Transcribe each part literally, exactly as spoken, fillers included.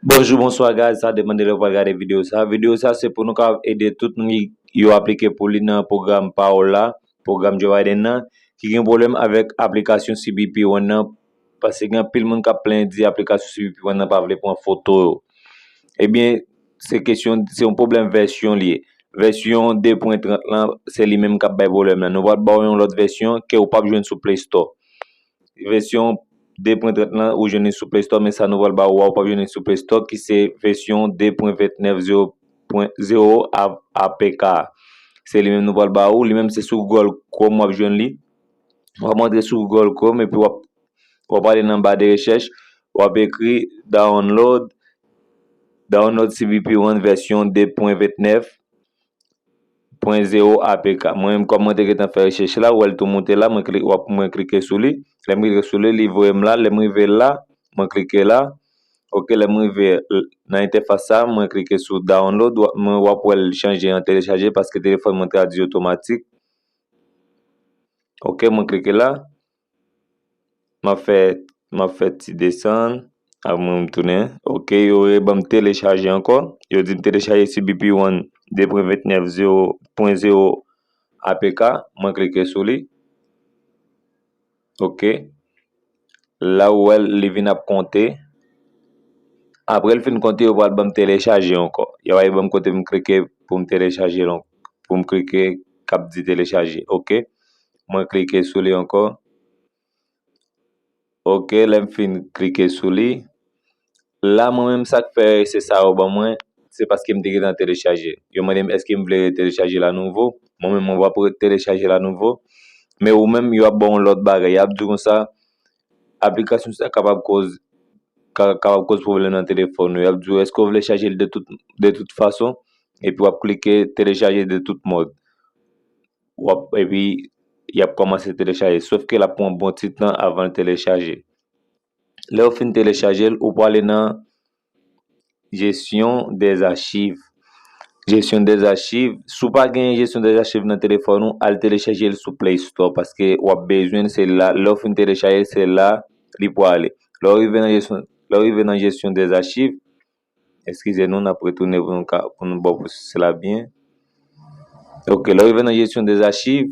Bonjou, bonswa, guys. Sa depann de lè w pral gade videyo sa. Videyo sa se pou nou kapab ede tout moun ki yo aplike pou li nan pwogram Payola, pwogram Joe Biden nan, ki gen pwoblèm avèk aplikasyon C B P One nan, paske gen anpil moun k ap plenyen di aplikasyon C B P One nan pa vle pran foto yo. Ebyen, se kesyon, se yon pwoblèm vèsyon li ye. Vèsyon de pwen trant lan, se li menm k ap bay pwoblèm nan. Nou pral ba w yon lòt vèsyon ke w p ap jwenn sou Play Store. Vèsyon de pwen trant lan, ou jwenn li sou Play Store, men sa nou pral ba ou a, ou p ap jwenn li sou Play Store, ki se vèsyon de pwen vennèf zewo pwen zewo A P K. Se li menm nou pral ba ou, li menm se sou Google Chrome w ap jwenn li. W ap antre sou Google Chrome, epi w ap, w ap ale nan ba de rechèch, w ap ekri download, download C B P One vèsyon de pwen vennèf pwen zewo A P K. Mwen menm, kòm mwen te gentan fè rechèch la, ou wè l tou moute la, mwen kli-, w ap, mwen klike sou li. Lè m klike sou li, li voye m la. Lè m rive la, mwen klike la. Ok, lè m rive l-, nan entèfas sa, mwen klike sou download, w ap, mwen, w ap wè l chanje an telechaje paske telefòn mwen tradui otomatik. Ok, mwen klike la. M ap fè, m ap fè ti desann. Apre mwen m tounen. Ok, yo reban m telechaje ankò. Yo di m telechaje C B P One de pwen vennèf zewo pwen zewo A P K. Mwen klike sou li. Ok. La ou wè l, li vin ap konte. Apre l fin konte, yo pral ban m telechaje ankò. Yo pral ban m kote m klike pou m telechaje l an-, pou m klike k ap di telechaje. Ok. Mwen klike sou li ankò. Ok, lè m fin klike sou li. La, mwen menm, sa k fè se sa yo ban mwen, se paske m te gentan telechaje l. Yo mande m èske m vle retelechaje l anouvo. Mwen menm, mwen p ap retelechaje l anouvo. Men ou menm, yo ap ba w yon lòt bagay. Y ap di w konsa, aplikasyon sa kapab koz, ka-, kapab koz pwoblèm nan telefòn ou. Y ap di w, èske w vle chaje l de tout, de tout fason? Epi w ap klike telechaje de tout mòd. W ap, epi, y ap kòmanse telechaje. Sòf ke l ap pran yon bon ti tan avan l telechaje. Lè w fin telechaje l, ou prale nan Gestion des archives. Gestion des archives. Si w pa gen Gestion des archives nan telefòn ou, al telechaje l sou Play Store, paske w ap bezwen l, se la, lè w fin telechaje l, se la li prale. Lè w rive nan Gestion, lè w rive nan Gestion des archives, eskize nou, n ap retounen pou nou ka, pou nou ba w pwosesis la byen. Ok, lè w rive nan Gestion des archives,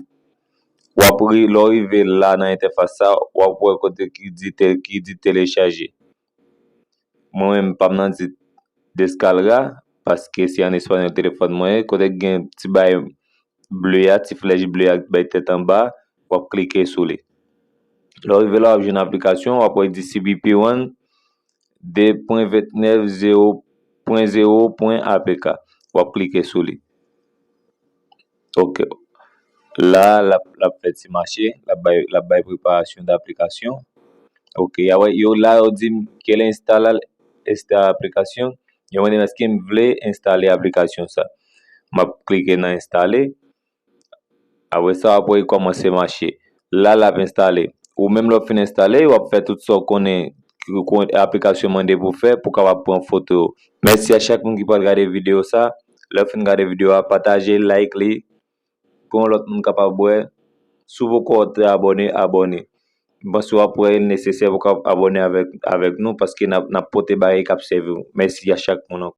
w ap ri-, lè w rive la nan entèfas sa, w ap wè kote ki di te-, ki di telechaje. Mwen menm, pa m nan di descarga, paske se an espanyòl telefòn mwen ye, kote k gen ti bay ble a, ti flèch ble a k bay tèt anba, w ap klike sou li. Lè w rive la, w ap jwenn aplikasyon, w ap wè di C B P One de pwen vennèf zewo pwen zewo pwen A P K. W ap klike sou li. Ok. La, l ap, l ap fè ti mache, l ap bay, l ap bay preparasyon de aplikasyon. Ok, a wè, yo la, yo di m, quieres instalar esta aplicación? Yo mande m èske m vle enstale aplikasyon sa. M ap klike nan enstale. Apre sa, w ap wè li kòmanse mache. La, l ap enstale. Ou menm lè w fin enstale, w ap fè tout sa w konnen, ki kon-, aplikasyon mande pou fè, pou w kapab pran foto yo. Mèsi a chak moun ki pral gade videyo sa. Lè w fin gade videyo a, pataje, like li. Pou yon lòt moun kapab wè. Si w poko te abòne, abòne. M panse w ap wè li nesesè pou w kapab abòne avèk, avèk nou, paske n ap, n ap pote bagay k ap sèvi w. Mèsi a chak moun ankò.